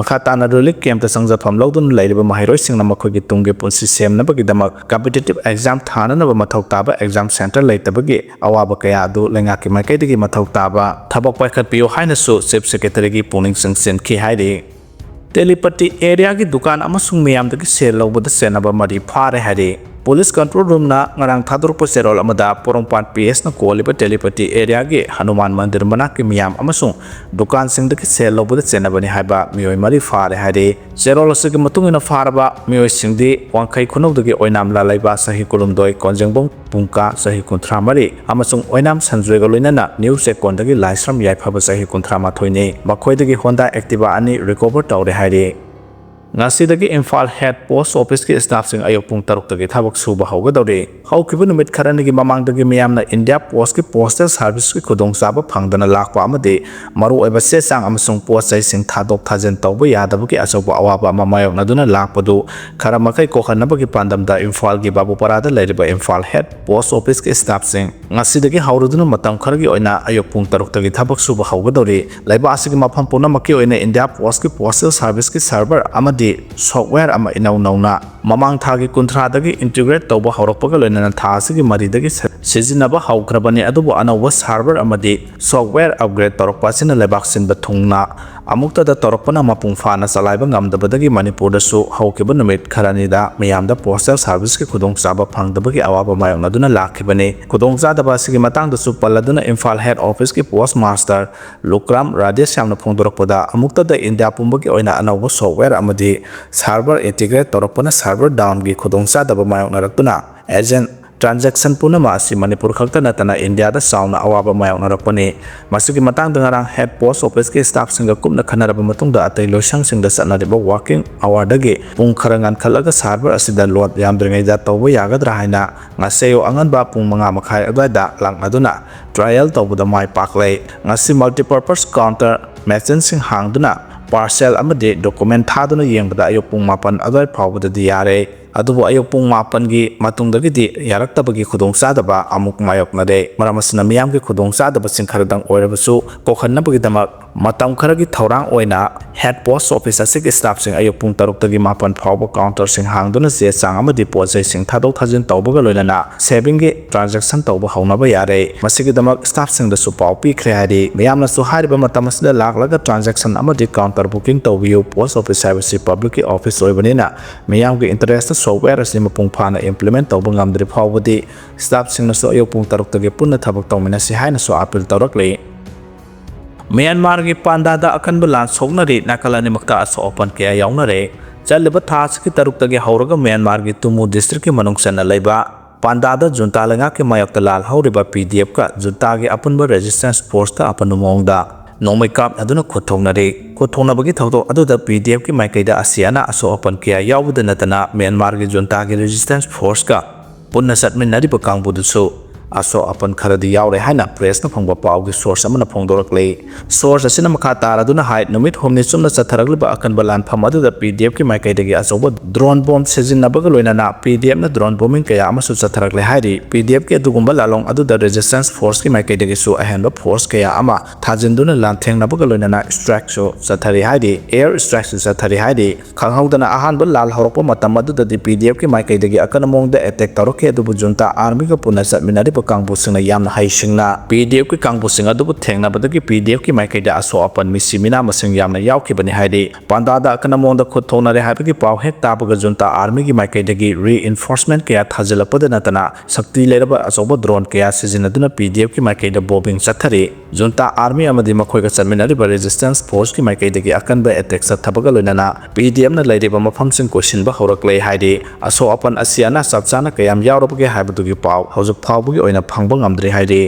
ꯃꯈꯥ ꯇꯥꯅ relief campꯇ ꯆꯪꯖꯐꯝ ꯂꯧꯗꯨꯅ ꯂꯩꯔꯤꯕ ꯃꯍꯩꯔꯣꯏꯁꯤꯡꯅ ꯃꯈꯣꯏꯒꯤ ꯇꯨꯡꯒꯤ ꯄꯨꯟꯁꯤ ꯁꯦꯝꯅꯕꯒꯤꯗꯃꯛ competitive exam ꯊꯥꯅꯅꯕ ꯃꯊꯧ ꯇꯥꯕ exam centre ꯂꯩꯇꯕꯒꯤ ꯑꯋꯥꯕ ꯀꯌꯥ ꯑꯗꯨ ꯂꯩꯉꯥꯛꯀꯤ ꯃꯥꯏꯀꯩꯗꯒꯤ ꯃꯊꯧ ꯇꯥꯕ ꯊꯕꯛ ꯄꯥꯏꯈꯠꯄꯤꯌꯨ ꯍꯥꯏꯅꯁꯨ Chief Secretaryꯒꯤ ꯄꯨꯛꯅꯤꯡ ꯆꯤꯡꯁꯤꯟꯈꯤ ꯍꯥꯏꯔꯤ꯫ ꯇꯦꯂꯤꯄꯇꯤ areaꯒꯤ ꯗꯨꯀꯥꯟ ꯑꯃꯁꯨꯡ ꯃꯤꯌꯥꯝꯗꯒꯤ ꯁꯦꯜ ꯂꯧꯕꯗ ꯆꯦꯟꯅꯕ ꯃꯔꯤ ꯐꯥꯔꯦ ꯍꯥꯏꯔꯤ꯫ Police control roomꯅ ꯉꯔꯥꯡ ꯊꯥꯗꯣꯔꯛꯄ ꯆꯦꯔꯣꯜ ꯑꯃꯗ ꯄꯣꯔꯣꯝꯄꯥꯠ PSꯅ ꯀꯣꯜꯂꯤꯕ ꯇꯦꯂꯤꯄꯇꯤ areaꯒꯤ ꯍꯅꯨꯃꯥꯟ ꯃꯟꯗꯤꯔ ꯃꯅꯥꯛꯀꯤ ꯃꯤꯌꯥꯝ ꯑꯃꯁꯨꯡ ꯗꯨꯀꯥꯟꯁꯤꯡꯗꯒꯤ ꯁꯦꯜ ꯂꯧꯕꯗ ꯆꯦꯟꯅꯕꯅꯤ ꯍꯥꯏꯕ ꯃꯤꯑꯣꯏ ꯃꯔꯤ ꯐꯥꯔꯦ ꯍꯥꯏꯔꯤ꯫ ꯆꯦꯔꯣꯜ ꯑꯁꯤꯒꯤ ꯃꯇꯨꯡ ꯏꯟꯅ ꯐꯥꯔꯕ ꯃꯤꯑꯣꯏꯁꯤꯡꯗꯤ ꯋꯥꯡꯈꯩ ꯈꯨꯅꯧꯗꯒꯤ ꯑꯣꯏꯅꯥꯝ ꯂꯥꯂꯩꯕ ꯆꯍꯤ ꯀꯨꯟꯍꯨꯝꯗꯣꯏ, ꯀꯣꯟꯖꯦꯡꯕꯝ ꯄꯨꯡꯀꯥ ꯆꯍꯤ ꯀꯨꯟꯊ꯭ꯔꯥ ꯃꯔꯤ ꯑꯃꯁꯨꯡ ꯑꯣꯏꯅꯥꯝ ꯁꯟꯖꯣꯏꯒ ꯂꯣꯏꯅꯅ ꯅ꯭ꯌꯨ ꯆꯦꯛꯀꯣꯟꯗꯒꯤ ꯂꯥꯏꯁ꯭ꯔꯝ ꯌꯥꯏꯐꯕ ꯆꯍꯤ ꯀꯨꯟꯊ꯭ꯔꯥ ꯃꯥꯊꯣꯏꯅꯤ꯫ ꯃꯈꯣꯏꯗꯒꯤ Honda Activa ꯑꯅꯤ recover ꯇꯧꯔꯦ ꯍꯥꯏꯔꯤ꯫ ꯉꯁꯤꯗꯒꯤ ꯏꯝꯐꯥꯜ head post officeꯀꯤ staffꯁꯤꯡ ꯑꯌꯨꯛ ꯄꯨꯡ ꯇꯔꯨꯛꯇꯒꯤ ꯊꯕꯛ ꯁꯨꯕ ꯍꯧꯒꯗꯧꯔꯤ꯫ ꯍꯧꯈꯤꯕ ꯅꯨꯃꯤꯠ ꯈꯔꯅꯤꯒꯤ ꯃꯃꯥꯡꯗꯒꯤ ꯃꯤꯌꯥꯝꯅ India Postꯀꯤ postal serviceꯀꯤ ꯈꯨꯗꯣꯡꯆꯥꯕ ꯐꯪꯗꯅ ꯂꯥꯛꯄ ꯑꯃꯗꯤ ꯃꯔꯨꯑꯣꯏꯕ ꯆꯦ ꯆꯥꯡ ꯑꯃꯁꯨꯡ ꯄꯣꯠ ꯆꯩꯁꯤꯡ ꯊꯥꯗꯣꯛ ꯊꯥꯖꯤꯟ ꯇꯧꯕ ꯌꯥꯗꯕꯒꯤ ꯑꯆꯧꯕ ꯑꯋꯥꯕ ꯑꯃ ꯃꯥꯌꯣꯛꯅꯗꯨꯅ ꯂꯥꯛꯄꯗꯨ ꯈꯔ ꯃꯈꯩ ꯀꯣꯛꯍꯟꯅꯕꯒꯤ ꯄꯥꯟꯗꯝꯗ ꯏꯝꯐꯥꯜꯒꯤ ꯕꯥꯕꯨꯄꯥꯔꯥꯗ ꯂꯩꯔꯤꯕ ꯏꯝꯐꯥꯜ head post officeꯀꯤ staffꯁꯤꯡ ꯉꯁꯤꯗꯒꯤ ꯍꯧꯔꯗꯨꯅ ꯃꯇꯝ ꯈꯔꯒꯤ ꯑꯣꯏꯅ ꯑꯌꯨꯛ ꯄꯨꯡ ꯇꯔꯨꯛꯇꯒꯤ ꯊꯕꯛ ꯁꯨꯕ ꯍꯧꯒꯗꯧꯔꯤ꯫ ꯂꯩꯕꯥꯛ ꯑꯁꯤꯒꯤ ꯃꯐꯝ ꯄꯨꯝꯅꯃꯛꯀꯤ ꯑꯣꯏꯅ India Postꯀꯤ postal serviceꯀꯤ server ꯑꯃꯗꯤ software ꯑꯃ ꯏꯅꯧ ꯅꯧꯅ ꯃꯃꯥꯡ ꯊꯥꯒꯤ ꯀꯨꯟꯊ꯭ꯔꯥꯗꯒꯤ integrate ꯇꯧꯕ ꯍꯧꯔꯛꯄꯒ ꯂꯣꯏꯅꯅ ꯊꯥ ꯑꯁꯤꯒꯤ ꯃꯔꯤꯗꯒꯤ ꯁ-, ꯁꯤꯖꯤꯟꯅꯕ ꯍꯧꯈ꯭ꯔꯕꯅꯤ, ꯑꯗꯨꯕꯨ ꯑꯅꯧꯕ server ꯑꯃꯗꯤ software upgrade ꯇꯧꯔꯛꯄ ꯑꯁꯤꯅ ꯂꯩꯕꯥꯛ ꯁꯤꯟꯕ ꯊꯨꯡꯅ ꯑꯃꯨꯛꯇꯗ ꯇꯧꯔꯛꯄꯅ ꯃꯄꯨꯡ ꯐꯥꯅ ꯆꯂꯥꯏꯕ ꯉꯝꯗꯕꯗꯒꯤ ꯃꯅꯤꯄꯨꯔꯗꯁꯨ ꯍꯧꯈꯤꯕ ꯅꯨꯃꯤꯠ ꯈꯔꯅꯤꯗ ꯃꯤꯌꯥꯝꯗ postal serviceꯀꯤ ꯈꯨꯗꯣꯡꯆꯥꯕ ꯐꯪꯗꯕꯒꯤ ꯑꯋꯥꯕ ꯃꯥꯌꯣꯛꯅꯗꯨꯅ ꯂꯥꯛꯈꯤꯕꯅꯤ꯫ ꯈꯨꯗꯣꯡꯆꯥꯗꯕ ꯑꯁꯤꯒꯤ ꯃꯇꯥꯡꯗꯁꯨ ꯄꯜꯂꯗꯨꯅ ꯏꯝꯐꯥꯜ head officeꯀꯤ post master ꯂꯨꯀ꯭ꯔꯥꯝ ꯔꯥꯙꯦꯁ꯭ꯌꯥꯝꯅ ꯐꯣꯡꯗꯣꯔꯛꯄꯗ, ꯑꯃꯨꯛꯇꯗ ꯏꯟꯗꯤꯌꯥ ꯄꯨꯝꯕꯒꯤ ꯑꯣꯏꯅ ꯑꯅꯧꯕ software ꯑꯃꯗꯤ server integrate ꯇꯧꯔꯛꯄꯅ server downꯒꯤ ꯈꯨꯗꯣꯡꯆꯥꯗꯕ ꯃꯥꯌꯣꯛꯅꯔꯛꯇꯨꯅ agent transaction ꯄꯨꯝꯅꯃꯛ ꯑꯁꯤ ꯃꯅꯤꯄꯨꯔ ꯈꯛꯇ ꯅꯠꯇꯅ ꯏꯟꯗꯤꯌꯥꯗ ꯆꯥꯎꯅ ꯑꯋꯥꯕ ꯃꯥꯌꯣꯛꯅꯔꯛꯄꯅꯤ꯫ ꯃꯁꯤꯒꯤ ꯃꯇꯥꯡꯗ ꯉꯔꯥꯡ head post officeꯀꯤ staffꯁꯤꯡꯒ ꯀꯨꯞꯅ ꯈꯟꯅꯔꯕ ꯃꯇꯨꯡꯗ ꯑꯇꯩ ꯂꯣꯏꯁꯪꯁꯤꯡꯗ ꯆꯠꯅꯔꯤꯕ working hourꯗꯒꯤ ꯄꯨꯡ ꯈꯔ ꯉꯟꯈꯠꯂꯒ server ꯑꯁꯤꯗ load ꯌꯥꯝꯗ꯭ꯔꯤꯉꯩꯗ ꯇꯧꯕ ꯌꯥꯒꯗ꯭ꯔꯥ ꯍꯥꯏꯅ ꯉꯁꯤ ꯑꯌꯨꯛ ꯑꯉꯟꯕ ꯄꯨꯡ ꯃꯉꯥ ꯃꯈꯥꯏ ꯑꯗꯨꯋꯥꯏꯗ ꯂꯥꯛꯅꯗꯨꯅ trial ꯇꯧꯕꯗ ꯃꯥꯏ ꯄꯥꯛꯂꯦ꯫ ꯉꯁꯤ multipurpose counter machineꯁꯤꯡ ꯍꯥꯡꯗꯨꯅ parcel ꯑꯃꯗꯤ document ꯊꯥꯗꯨꯅ ꯌꯦꯡꯕꯗ ꯑꯌꯨꯛ ꯄꯨꯡ ꯃꯥꯄꯟ ꯑꯗꯨꯋꯥꯏ ꯐꯥꯎꯕꯗꯗꯤ ꯌꯥꯔꯦ꯫ ꯑꯗꯨꯕꯨ ꯑꯌꯨꯛ ꯄꯨꯡ ꯃꯥꯄꯟꯒꯤ ꯃꯇꯨꯡꯗꯒꯤꯗꯤ ꯌꯥꯔꯛꯇꯕꯒꯤ ꯈꯨꯗꯣꯡꯆꯥꯗꯕ ꯑꯃꯨꯛ ꯃꯥꯌꯣꯛꯅꯔꯦ꯫ ꯃꯔꯝ ꯑꯁꯤꯅ ꯃꯤꯌꯥꯝꯒꯤ ꯈꯨꯗꯣꯡꯆꯥꯗꯕꯁꯤꯡ ꯈꯔꯗꯪ ꯑꯣꯏꯔꯕꯁꯨ ꯀꯣꯛꯍꯟꯅꯕꯒꯤꯗꯃꯛ ꯃꯇꯝ ꯈꯔꯒꯤ ꯊꯧꯔꯥꯡ ꯑꯣꯏꯅ head post office ꯑꯁꯤꯒꯤ staffꯁꯤꯡ ꯑꯌꯨꯛ ꯄꯨꯡ ꯇꯔꯨꯛꯇꯒꯤ ꯃꯥꯄꯟ ꯐꯥꯎꯕ counterꯁꯤꯡ ꯍꯥꯡꯗꯨꯅ ꯆꯦ ꯆꯥꯡ ꯑꯃꯗꯤ ꯄꯣꯠ ꯆꯩꯁꯤꯡ ꯊꯥꯗꯣꯛ ꯊꯥꯖꯤꯟ ꯇꯧꯕꯒ ꯂꯣꯏꯅꯅ savingꯒꯤ transaction ꯇꯧꯕ ꯍꯧꯅꯕ ꯌꯥꯔꯦ꯫ ꯃꯁꯤꯒꯤꯗꯃꯛ staffꯁꯤꯡꯗꯁꯨ ꯄꯥꯎ ꯄꯤꯈ꯭ꯔꯦ ꯍꯥꯏꯔꯤ꯫ ꯃꯤꯌꯥꯝꯅꯁꯨ ꯍꯥꯏꯔꯤꯕ ꯃꯇꯝ ꯑꯁꯤꯗ ꯂꯥꯛꯂꯒ transaction ꯑꯃꯗꯤ counter booking ꯇꯧꯕꯤꯌꯨ꯫ Post office ꯍꯥꯏꯕꯁꯤ publicꯀꯤ office ꯑꯣꯏꯕꯅꯤꯅ ꯃꯤꯌꯥꯝꯒꯤ interestꯇ software ꯑꯁꯤ ꯃꯄꯨꯡ ꯐꯥꯅ implement ꯇꯧꯕ ꯉꯝꯗ꯭ꯔꯤ ꯐꯥꯎꯕꯗꯤ staffꯁꯤꯡꯅꯁꯨ ꯑꯌꯨꯛ ꯄꯨꯡ ꯇꯔꯨꯛꯇꯒꯤ ꯄꯨꯟꯅ ꯊꯕꯛ ꯇꯧꯃꯤꯟꯅꯁꯤ ꯍꯥꯏꯅꯁꯨ appeal ꯇꯧꯔꯛꯂꯤ꯫ ꯃ꯭ꯌꯥꯟꯃꯥꯔꯒꯤ ꯄꯥꯟꯗꯥꯗ ꯑꯀꯟꯕ ꯂꯥꯟ ꯁꯣꯛꯅꯔꯤ, ꯅꯥꯀꯜ ꯑꯅꯤꯃꯛꯇ ꯑꯁꯣꯛ ꯑꯄꯟ ꯀꯌꯥ ꯌꯥꯎꯅꯔꯦ꯫ ꯆꯠꯂꯤꯕ ꯊꯥ ꯑꯁꯤꯒꯤ ꯇꯔꯨꯛꯇꯒꯤ ꯍꯧꯔꯒ ꯃ꯭ꯌꯥꯟꯃꯥꯔꯒꯤ ꯇꯨꯃꯨ districtꯀꯤ ꯃꯅꯨꯡ ꯆꯟꯅ ꯂꯩꯕ ꯄꯥꯟꯗꯥꯗ junta ꯂꯩꯉꯥꯛꯀꯤ ꯃꯥꯌꯣꯛꯇ ꯂꯥꯜ ꯍꯧꯔꯤꯕ P D Fꯀ juntaꯒꯤ ꯑꯄꯨꯟꯕ resistance forceꯇ ꯑꯄꯟꯕ ꯃꯑꯣꯡꯗ ꯅꯣꯡꯃꯩ ꯀꯥꯞꯅꯗꯨꯅ ꯈꯨꯠ ꯊꯣꯛꯅꯔꯤ꯫ ꯈꯨꯠ ꯊꯣꯛꯅꯕꯒꯤ ꯊꯧꯗꯣꯛ ꯑꯗꯨꯗ P D Fꯀꯤ ꯃꯥꯏꯀꯩꯗ ꯑꯁꯤ ꯑꯅꯥ ꯑꯁꯣꯛ ꯑꯄꯟ ꯀꯌꯥ ꯌꯥꯎꯕꯗ ꯅꯠꯇꯅ ꯃ꯭ꯌꯥꯟꯃꯥꯔꯒꯤ juntaꯒꯤ resistance forceꯀ ꯄꯨꯟꯅ ꯆꯠꯃꯤꯟꯅꯔꯤꯕ ꯀꯥꯡꯕꯨꯗꯨꯁꯨ ꯑꯁꯣꯛ ꯑꯄꯟ ꯈꯔꯗꯤ ꯌꯥꯎꯔꯦ ꯍꯥꯏꯅ pressꯅ ꯐꯪꯕ ꯄꯥꯎꯒꯤ source ꯑꯃꯅ ꯐꯣꯡꯗꯣꯔꯛꯂꯤ꯫ Source ꯑꯁꯤꯅ ꯃꯈꯥ ꯇꯥꯔꯗꯨꯅ ꯍꯥꯏ, ꯅꯨꯃꯤꯠ ꯍꯨꯝꯅꯤ ꯆꯨꯞꯅ ꯆꯠꯊꯔꯛꯂꯤꯕ ꯑꯀꯟꯕ ꯂꯥꯟꯐꯝ ꯑꯗꯨꯗ P D Fꯀꯤ ꯃꯥꯏꯀꯩꯗꯒꯤ ꯑꯆꯧꯕ drone bomb ꯁꯤꯖꯤꯟꯅꯕꯒ ꯂꯣꯏꯅꯅ P D Fꯅ drone bombing ꯀꯌꯥ ꯑꯃꯁꯨ ꯆꯠꯊꯔꯛꯂꯦ ꯍꯥꯏꯔꯤ꯫ P D Fꯀꯤ ꯑꯗꯨꯒꯨꯝꯕ ꯂꯥꯂꯣꯡ ꯑꯗꯨꯗ resistance forceꯀꯤ ꯃꯥꯏꯀꯩꯗꯒꯤꯁꯨ ꯑꯍꯦꯟꯕ force ꯀꯌꯥ ꯑꯃ ꯊꯥꯖꯤꯟꯗꯨꯅ ꯂꯥꯟꯊꯦꯡꯅꯕꯒ ꯂꯣꯏꯅꯅ strikeꯁꯨ ꯆꯠꯊꯔꯤ ꯍꯥꯏꯔꯤ, air strikeꯁꯨ ꯆꯠꯊꯔꯤ ꯍꯥꯏꯔꯤ꯫ ꯈꯪꯍꯧꯗꯅ ꯑꯍꯥꯟꯕ ꯂꯥꯜ ꯍꯧꯔꯛꯄ ꯃꯇꯝ ꯑꯗꯨꯗꯗꯤ P D Fꯀꯤ ꯃꯥꯏꯀꯩꯗꯒꯤ ꯑꯀꯟꯕ ꯃꯑꯣꯡꯗ attack ꯇꯧꯔꯛꯈꯤ, ꯑꯗꯨꯕꯨ junta armyꯒ ꯄꯨꯟꯅ ꯆꯠꯃꯤꯟꯅꯔꯤꯕ ꯀꯥꯡꯕꯨꯁꯤꯡꯅ ꯌꯥꯝꯅ ꯍꯩꯁꯤꯡꯅ P D Fꯀꯤ ꯀꯥꯡꯕꯨꯁꯤꯡ ꯑꯗꯨꯕꯨ ꯊꯦꯡꯅꯕꯗꯒꯤ P D Fꯀꯤ ꯃꯥꯏꯀꯩꯗ ꯑꯁꯣꯛ ꯑꯄꯟ ꯃꯤꯁꯤ ꯃꯤꯅꯥ ꯃꯁꯤꯡ ꯌꯥꯝꯅ ꯌꯥꯎꯈꯤꯕꯅꯤ ꯍꯥꯏꯔꯤ꯫ ꯄꯥꯟꯗꯥꯗ ꯑꯀꯟꯕ ꯃꯑꯣꯡꯗ ꯈꯨꯠ ꯊꯣꯛꯅꯔꯦ ꯍꯥꯏꯕꯒꯤ ꯄꯥꯎ ꯍꯦꯛ ꯇꯥꯕꯒ junta armyꯒꯤ ꯃꯥꯏꯀꯩꯗꯒꯤ reinforcement ꯀꯌꯥ ꯊꯥꯖꯤꯜꯂꯛꯄꯗ ꯅꯠꯇꯅ ꯁꯛꯇꯤ ꯂꯩꯔꯕ ꯑꯆꯧꯕ drone ꯀꯌꯥ ꯁꯤꯖꯤꯟꯅꯗꯨꯅ P D Fꯀꯤ ꯃꯥꯏꯀꯩꯗ bombing ꯆꯠꯊꯔꯤ꯫ Junta army ꯑꯃꯗꯤ ꯃꯈꯣꯏꯒ ꯆꯠꯃꯤꯟꯅꯔꯤꯕ resistance forceꯀꯤ ꯃꯥꯏꯀꯩꯗꯒꯤ ꯑꯀꯟꯕ attack ꯆꯠꯊꯕꯒ ꯂꯣꯏꯅꯅ P D Fꯅ ꯂꯩꯔꯤꯕ ꯃꯐꯝꯁꯤꯡ ꯀꯣꯏꯁꯤꯟꯕ ꯍꯧꯔꯛꯂꯦ ꯍꯥꯏꯔꯤ꯫ ꯑꯁꯣꯛ ꯑꯄꯟ ꯑꯁꯤ ꯑꯅꯥ ꯆꯞ ꯆꯥꯅ ꯀꯌꯥꯝ ꯌꯥꯎꯔꯕꯒꯦ ꯍꯥꯏꯕꯗꯨꯒꯤ ꯄꯥꯎ ꯍꯧꯖꯤꯛ ꯐꯥꯎꯕꯒꯤ ꯑꯣꯏꯅ ꯐꯪꯕ ꯉꯝꯗ꯭ꯔꯤ ꯍꯥꯏꯔꯤ꯫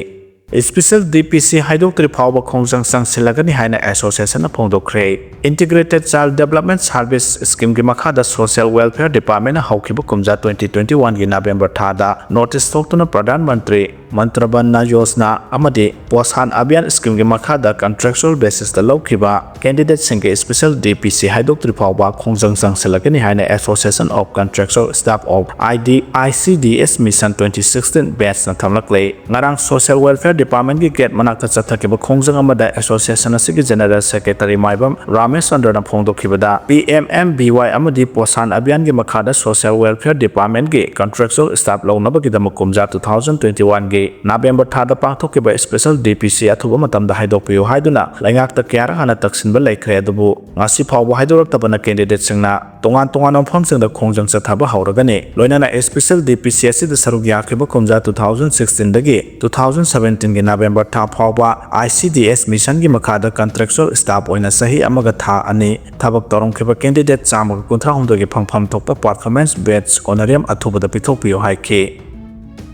Special D P C ꯍꯥꯏꯗꯣꯛꯇ꯭ꯔꯤ ꯐꯥꯎꯕ ꯈꯣꯡꯖꯪ ꯆꯪꯁꯤꯜꯂꯒꯅꯤ ꯍꯥꯏꯅ association ꯅ ꯐꯣꯡꯗꯣꯛꯈ꯭ꯔꯦ꯫ Integrated Child Development Service Scheme ꯒꯤ ꯃꯈꯥꯗ Social Welfare Department ꯅ ꯍꯧꯈꯤꯕ ꯀꯨꯝꯖꯥ twenty twenty-one ꯒꯤ November ꯊꯥꯗ notice ꯊꯣꯛꯇꯨꯅ ꯄ꯭ꯔꯙꯥꯟ ꯃꯟꯇ꯭ꯔꯤ ꯃꯟꯇ꯭ꯔꯕꯟꯅ ꯌꯣꯖꯅꯥ ꯑꯃꯗꯤ ꯄꯣꯁꯥꯟ ꯑꯚꯤꯌꯥꯟ scheme ꯒꯤ ꯃꯈꯥꯗ contractual basis ꯇ ꯂꯧꯈꯤꯕ candidate ꯁꯤꯡꯒꯤ special D P C ꯍꯥꯏꯗꯣꯛꯇ꯭ꯔꯤ ꯐꯥꯎꯕ ꯈꯣꯡꯖꯪ ꯆꯪꯁꯤꯜꯂꯛꯀꯅꯤ ꯍꯥꯏꯅ Association of Contractual Staff of I D I C D S Mission twenty sixteen batch ꯅ ꯊꯝꯂꯛꯂꯦ꯫ ꯉꯔꯥꯡ Social Welfare Department ꯒꯤ gate ꯃꯅꯥꯛꯇ ꯆꯠꯊꯈꯤꯕ ꯈꯣꯡꯖꯪ ꯑꯃꯗ association ꯑꯁꯤꯒꯤ General Secretary ꯃꯥꯏꯕꯝ Ramesh ꯆꯟꯗ꯭ꯔꯅ ꯐꯣꯡꯗꯣꯛꯈꯤꯕꯗ, P M M V Y ꯑꯃꯗꯤ ꯄꯣꯁꯥꯟ ꯑꯚꯤꯌꯥꯟꯒꯤ ꯃꯈꯥꯗ Social Welfare Department ꯒꯤ contractual staff ꯂꯧꯅꯕꯒꯤꯗꯃꯛ ꯀꯨꯝꯖꯥ two thousand twenty-one ꯒꯤ November ꯊꯥꯗ ꯄꯥꯡꯊꯣꯛꯈꯤꯕ special D P C ꯑꯊꯨꯕ ꯃꯇꯝꯗ ꯍꯥꯏꯗꯣꯛꯄꯤꯌꯨ ꯍꯥꯏꯗꯨꯅ ꯂꯩꯉꯥꯛꯇ ꯀꯌꯥꯔꯛ ꯍꯥꯟꯅ ꯇꯛꯁꯤꯟꯕ ꯂꯩꯈ꯭ꯔꯦ, ꯑꯗꯨꯕꯨ ꯉꯁꯤ ꯐꯥꯎꯕ ꯍꯥꯏꯗꯣꯔꯛꯇꯕꯅ candidate ꯁꯤꯡꯅ ꯇꯣꯉꯥꯟ ꯇꯣꯉꯥꯟꯕ ꯃꯐꯝꯁꯤꯡꯗ ꯈꯣꯡꯖꯪ ꯆꯠꯊꯕ ꯍꯧꯔꯒꯅꯤ꯫ ꯂꯣꯏꯅꯅ special D P C ꯑꯁꯤꯗ ꯁꯔꯨꯛ ꯌꯥꯈꯤꯕ ꯀꯨꯝꯖꯥ two thousand sixteen ꯗꯒꯤ two thousand seventeen ꯒꯤ November ꯊꯥ ꯐꯥꯎꯕ I C D S Mission ꯒꯤ ꯃꯈꯥꯗ contractual staff ꯑꯣꯏꯅ ꯆꯍꯤ ꯑꯃꯒ ꯊꯥ ꯑꯅꯤ ꯊꯕꯛ ꯇꯧꯔꯝꯈꯤꯕ candidate ꯆꯥꯝꯃꯒ ꯀꯨꯟꯊ꯭ꯔꯥ ꯍꯨꯝꯗꯣꯏꯒꯤ ꯐꯪꯐꯝ ꯊꯣꯛꯄ performance based honorarium ꯑꯊꯨꯕꯗ ꯄꯤꯊꯣꯛꯄꯤꯌꯨ ꯍꯥꯏꯈꯤ꯫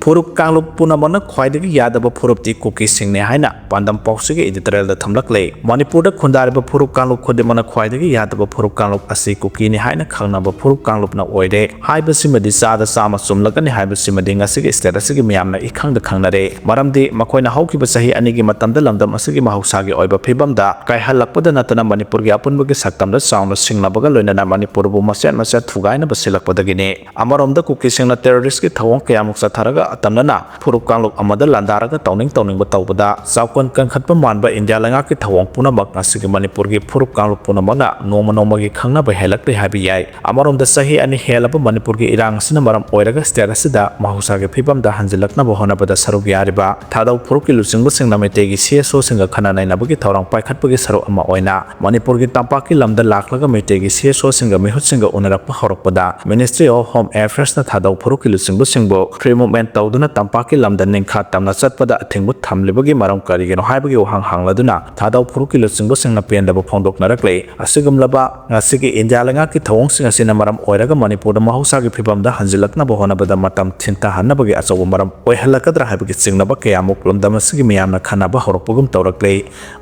ꯐꯨꯔꯨꯞ ꯀꯥꯡꯂꯨꯞ ꯄꯨꯝꯅꯃꯛꯅ ꯈ꯭ꯋꯥꯏꯗꯒꯤ ꯌꯥꯗꯕ ꯐꯨꯔꯨꯞꯇꯤ ꯀꯨꯀꯤꯁꯤꯡꯅꯤ ꯍꯥꯏꯅ ꯄꯥꯟꯗꯝ ꯄꯥꯎꯆꯦꯒꯤ editorial ꯗ ꯊꯝꯂꯛꯂꯦ꯫ ꯃꯅꯤꯄꯨꯔꯗ ꯈꯨꯟꯗꯥꯔꯤꯕ ꯐꯨꯔꯨꯞ ꯀꯥꯡꯂꯨꯞ ꯈꯨꯗꯤꯡꯃꯛꯅ ꯈ꯭ꯋꯥꯏꯗꯒꯤ ꯌꯥꯗꯕ ꯐꯨꯔꯨꯞ ꯀꯥꯡꯂꯨꯞ ꯑꯁꯤ ꯀꯨꯀꯤꯅꯤ ꯍꯥꯏꯅ ꯈꯪꯅꯕ ꯐꯨꯔꯨꯞ ꯀꯥꯡꯂꯨꯞꯅ ꯑꯣꯏꯔꯦ ꯍꯥꯏꯕꯁꯤꯃꯗꯤ ꯆꯥꯗ ꯆꯥꯝꯃ ꯆꯨꯝꯂꯒꯅꯤ ꯍꯥꯏꯕꯁꯤꯃꯗꯤ ꯉꯁꯤꯒꯤ state ꯑꯁꯤꯒꯤ ꯃꯤꯌꯥꯝꯅ ꯏꯈꯪꯗ ꯈꯪꯅꯔꯦ꯫ ꯃꯔꯝꯗꯤ ꯃꯈꯣꯏꯅ ꯍꯧꯈꯤꯕ ꯆꯍꯤ ꯑꯅꯤꯒꯤ ꯃꯇꯝꯗ ꯂꯝꯗꯝ ꯑꯁꯤꯒꯤ ꯃꯍꯧꯁꯥꯒꯤ ꯑꯣꯏꯕ ꯐꯤꯕꯝꯗ ꯀꯥꯏꯍꯜꯂꯛꯄꯗ ꯅꯠꯇꯅ ꯃꯅꯤꯄꯨꯔꯒꯤ ꯑꯄꯨꯟꯕꯒꯤ ꯁꯛꯇꯝꯗ ꯆꯥꯎꯅ ꯁꯤꯡꯅꯕꯒ ꯂꯣꯏꯅꯅ ꯃꯅꯤꯄꯨꯔꯕꯨ ꯃꯆꯦꯠ ꯃꯆꯦꯠ ꯊꯨꯒꯥꯏꯅꯕ ꯁꯤꯜꯂꯛꯄꯗꯒꯤꯅꯤ꯫ ꯑꯃꯔꯣꯝꯗ ꯀꯨꯀꯤꯁꯤꯡꯅ terrorist ꯀꯤ ꯊꯧꯑꯣꯡ ꯀꯌꯥꯃꯨꯛ ꯆꯠꯊꯔꯒ ꯑꯇꯝꯅꯅ ꯐꯨꯔꯨꯞ ꯀꯥꯡꯂꯨꯞ ꯑꯃꯗ ꯂꯥꯟꯗꯥꯔꯒ ꯇꯧꯅꯤꯡ ꯇꯧꯅꯤꯡꯕ ꯇꯧꯕꯗ ꯆꯥꯎꯈꯣꯟ ꯀꯟꯈꯠꯄ ꯃꯥꯟꯕ ꯏꯟꯗꯤꯌꯥ ꯂꯩꯉꯥꯛꯀꯤ ꯊꯧꯑꯣꯡ ꯄꯨꯝꯅꯃꯛ ꯉꯁꯤꯒꯤ ꯃꯅꯤꯄꯨꯔꯒꯤ ꯐꯨꯔꯨꯞ ꯀꯥꯡꯂꯨꯞ ꯄꯨꯝꯅꯃꯛꯅ ꯅꯣꯡꯃ ꯅꯣꯡꯃꯒꯤ ꯈꯪꯅꯕ ꯍꯦꯜꯂꯛꯂꯦ ꯍꯥꯏꯕ ꯌꯥꯏ꯫ ꯑꯃꯔꯣꯝꯗ ꯆꯍꯤ ꯑꯅꯤ ꯍꯦꯜꯂꯕ ꯃꯅꯤꯄꯨꯔꯒꯤ ꯏꯔꯥꯡ ꯑꯁꯤꯅ ꯃꯔꯝ ꯑꯣꯏꯔꯒ state ꯑꯁꯤꯗ ꯃꯍꯧꯁꯥꯒꯤ ꯐꯤꯕꯝꯗ ꯍꯟꯖꯤꯜꯂꯛꯅꯕ ꯍꯣꯠꯅꯕꯗ ꯁꯔꯨꯛ ꯌꯥꯔꯤꯕ ꯊꯥꯗꯧ ꯐꯨꯔꯨꯞꯀꯤ ꯂꯨꯆꯤꯡꯕꯁꯤꯡꯅ ꯃꯩꯇꯩꯒꯤ C S O ꯁꯤꯡꯒ ꯈꯟꯅ ꯅꯩꯅꯕꯒꯤ ꯊꯧꯔꯥꯡ ꯄꯥꯏꯈꯠꯄꯒꯤ ꯁꯔꯨꯛ ꯑꯃ ꯑꯣꯏꯅ ꯃꯅꯤꯄꯨꯔꯒꯤ ꯇꯝꯄꯥꯛꯀꯤ ꯂꯝꯗ ꯂꯥꯛꯂꯒ ꯃꯩꯇꯩꯒꯤ C S O ꯁꯤꯡꯒ ꯃꯤꯍꯨꯠꯁꯤꯡꯒ ꯎꯅꯔꯛꯄ ꯍꯧꯔꯛꯄꯗ Ministry of Home Affairs ꯅ ꯊꯥꯗꯧ ꯐꯨꯔꯨꯞꯀꯤ ꯂꯨꯆꯤꯡꯕꯁꯤꯡꯕꯨ free movement ꯇꯧꯗꯨꯅ ꯇꯝꯄꯥꯛꯀꯤ ꯂꯝꯗ ꯅꯤꯡꯈꯥ ꯇꯝꯅ ꯆꯠꯄꯗ ꯑꯊꯤꯡꯕ ꯊꯝꯂꯤꯕꯒꯤ ꯃꯔꯝ ꯀꯔꯤꯒꯤꯅꯣ ꯍꯥꯏꯕꯒꯤ ꯋꯥꯍꯪ ꯍꯪꯂꯗꯨꯅ ꯊꯥꯗꯧ ꯐꯨꯔꯨꯞꯀꯤ ꯂꯨꯆꯤꯡꯕꯁꯤꯡꯅ ꯄꯦꯟꯗꯕ ꯐꯣꯡꯗꯣꯛꯅꯔꯛꯂꯤ꯫ ꯑꯁꯤꯒꯨꯝꯂꯕ ꯉꯁꯤꯒꯤ ꯏꯟꯗꯤꯌꯥ ꯂꯩꯉꯥꯛꯀꯤ ꯊꯧꯑꯣꯡꯁꯤꯡ ꯑꯁꯤꯅ ꯃꯔꯝ ꯑꯣꯏꯔꯒ ꯃꯅꯤꯄꯨꯔꯗ ꯃꯍꯧꯁꯥꯒꯤ ꯐꯤꯕꯝꯗ ꯍꯟꯖꯤꯜꯂꯛꯅꯕ ꯍꯣꯠꯅꯕꯗ ꯃꯇꯝ ꯊꯤꯟꯊꯍꯟꯅꯕꯒꯤ ꯑꯆꯧꯕ ꯃꯔꯝ ꯑꯣꯏꯍꯜꯂꯛꯀꯗ꯭ꯔꯥ ꯍꯥꯏꯕꯒꯤ ꯆꯤꯡꯅꯕ ꯀꯌꯥꯃꯨꯛ ꯂꯝꯗꯝ ꯑꯁꯤꯒꯤ ꯃꯤꯌꯥꯝꯅ ꯈꯟꯅꯕ ꯍꯧꯔꯛꯄꯒꯨꯝ ꯇꯧꯔꯛꯂꯤ꯫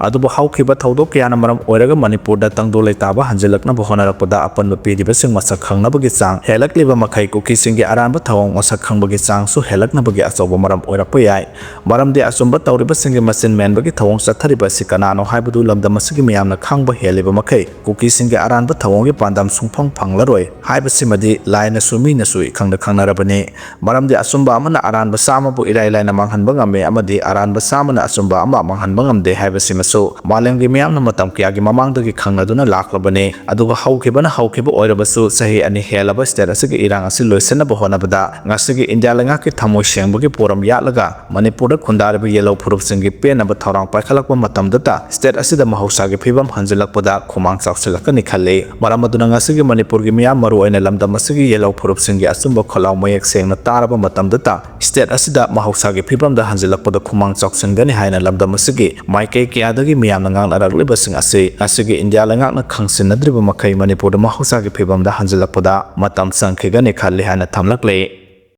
ꯑꯗꯨꯕꯨ ꯍꯧꯈꯤꯕ ꯊꯧꯗꯣꯛ ꯀꯌꯥꯅ ꯃꯔꯝ ꯑꯣꯏꯔꯒ ꯃꯅꯤꯄꯨꯔꯗ ꯇꯪꯗꯨ ꯂꯩꯇꯥꯕ ꯍꯟꯖꯤꯜꯂꯛꯅꯕ ꯍꯣꯠꯅꯔꯛꯄꯗ ꯑꯄꯟꯕ ꯄꯤꯔꯤꯕꯁꯤꯡ ꯃꯁꯛ ꯈꯪꯅꯕꯒꯤ ꯆꯥꯡ ꯍꯦꯜꯂꯛꯂꯤꯕ ꯃꯈꯩ ꯀꯨꯀꯤꯁꯤꯡꯒꯤ ꯑꯔꯥꯟꯕ ꯊꯧꯑꯣꯡ ꯃꯁꯛ ꯈꯪꯕꯒꯤ ꯆꯥꯡꯁꯨ ꯍꯦꯜꯂꯛꯅꯕꯒꯤ ꯑꯆꯧꯕ ꯃꯔꯝ ꯑꯣꯏꯔꯛꯄ ꯌꯥꯏ꯫ ꯃꯔꯝꯗꯤ ꯑꯆꯨꯝꯕ ꯇꯧꯔꯤꯕꯁꯤꯡꯒꯤ ꯃꯆꯤꯟ ꯃꯦꯟꯕꯒꯤ ꯊꯧꯑꯣꯡ ꯆꯠꯊꯔꯤꯕ ꯑꯁꯤ ꯀꯅꯥꯅꯣ ꯍꯥꯏꯕꯗꯨ ꯂꯝꯗꯝ ꯑꯁꯤꯒꯤ ꯃꯤꯌꯥꯝꯅ ꯈꯪꯕ ꯍꯦꯜꯂꯤꯕ ꯃꯈꯩ ꯀꯨꯀꯤꯁꯤꯡꯒꯤ ꯑꯔꯥꯟꯕ ꯊꯧꯑꯣꯡꯒꯤ ꯄꯥꯟꯗꯝ ꯁꯨꯡꯐꯪ ꯐꯪꯂꯔꯣꯏ ꯍꯥꯏꯕꯁꯤꯃꯗꯤ ꯂꯥꯏꯅꯁꯨ ꯃꯤꯅꯁꯨ ꯏꯈꯪꯗ ꯈꯪꯅꯔꯕꯅꯤ꯫ ꯃꯔꯝꯗꯤ ꯑꯆꯨꯝꯕ ꯑꯃꯅ ꯑꯔꯥꯟꯕ ꯆꯥꯝꯃꯕꯨ ꯏꯔꯥꯏ ꯂꯥꯏꯅ ꯃꯥꯡꯍꯟꯕ ꯉꯝꯃꯤ ꯑꯃꯗꯤ ꯑꯔꯥꯟꯕ ꯆꯥꯝꯃꯅ ꯑꯆꯨꯝꯕ ꯑꯃ ꯃꯥꯡꯍꯟꯕ ꯉꯝꯗꯦ ꯍꯥꯏꯕꯁꯤꯃꯁꯨ ꯃꯥꯂꯦꯝꯒꯤ ꯃꯤꯌꯥꯝꯅ ꯃꯇꯝ ꯀꯌꯥꯒꯤ ꯃꯃꯥꯡꯗꯒꯤ ꯈꯪꯅꯗꯨꯅ ꯂꯥꯛꯂꯕꯅꯤ꯫ ꯑꯗꯨꯒ ꯍꯧꯈꯤꯕꯅ ꯍꯧꯈꯤꯕ ꯑꯣꯏꯔꯕꯁꯨ ꯆꯍꯤ ꯑꯅꯤ ꯍꯦꯜꯂꯕ ꯁ꯭ꯇꯦꯠ ꯑꯁꯤꯒꯤ ꯏꯔꯥꯡ ꯑꯁꯤ ꯂꯣꯏꯁꯤꯟꯅꯕ ꯍꯣꯠꯅꯕꯗ ꯉꯁꯤꯒꯤ ꯏꯟꯗꯤꯌꯥ ꯂꯩꯉꯥꯛꯀꯤ ꯊꯃꯣꯏ ꯁꯦꯡꯕꯒꯤ ꯄꯣꯔꯝ ꯌꯥꯠꯂꯒ ꯃꯅꯤꯄꯨꯔꯗ ꯈꯨꯟꯗꯥꯔꯤꯕ ꯌꯦꯜꯍꯧ ꯐꯨꯔꯨꯞꯁꯤꯡꯒꯤ ꯄꯦꯟꯅꯕ ꯊꯧꯔꯥꯡ ꯄꯥꯏꯈꯠꯂꯛꯄ ꯃꯇꯝꯗꯇ ꯁ꯭ꯇꯦꯠ ꯑꯁꯤꯗ ꯃꯍꯧꯁꯥꯒꯤ ꯐꯤꯕꯝ ꯍꯟꯖꯤꯜꯂꯛꯄꯗ ꯈꯨꯃꯥꯡ ꯆꯥꯎꯁꯤꯜꯂꯛꯀꯅꯤ ꯈꯜꯂꯤ꯫ ꯃꯔꯝ ꯑꯗꯨꯅ ꯉꯁꯤꯒꯤ ꯃꯅꯤꯄꯨꯔꯒꯤ ꯃꯤꯌꯥꯝ, ꯃꯔꯨꯑꯣꯏꯅ ꯂꯝꯗꯝ ꯑꯁꯤꯒꯤ ꯌꯦꯜꯍꯧ ꯐꯨꯔꯨꯞꯁꯤꯡꯒꯤ ꯑꯆꯨꯝꯕ ꯈꯣꯜꯂꯥꯎ ꯃꯌꯦꯛ ꯁꯦꯡꯅ ꯇꯥꯔꯕ ꯃꯇꯝꯗꯇ ꯁ꯭ꯇꯦꯠ ꯑꯁꯤꯗ ꯃꯍꯧꯁꯥꯒꯤ ꯐꯤꯕꯝꯗ ꯍꯟꯖꯤꯜꯂꯛꯄꯗ ꯈꯨꯃꯥꯡ ꯆꯥꯎꯁꯤꯟꯒꯅꯤ ꯍꯥꯏꯅ ꯂꯝꯗꯝ ꯑꯁꯤꯒꯤ ꯃꯥꯏꯀꯩ ꯀꯌꯥꯗꯒꯤ ꯃꯤꯌꯥꯝꯅ ꯉꯥꯡꯅꯔꯛꯂꯤꯕꯁꯤꯡ ꯑꯁꯤ ꯉꯁꯤꯒꯤ ꯏꯟꯗꯤꯌꯥ ꯂꯩꯉꯥꯛꯅ ꯈꯪꯁꯤꯟꯅꯗ꯭ꯔꯤꯕ ꯃꯈꯩ ꯃꯅꯤꯄꯨꯔꯗ ꯃꯍꯧꯁꯥꯒꯤ ꯐꯤꯕꯝꯗ ꯍꯟꯖꯤꯜꯂꯛꯄꯗ ꯃꯇꯝ ꯆꯪꯈꯤꯒꯅꯤ ꯈꯜꯂꯤ ꯍꯥꯏꯅ ꯊꯝꯂꯛꯂꯤ꯫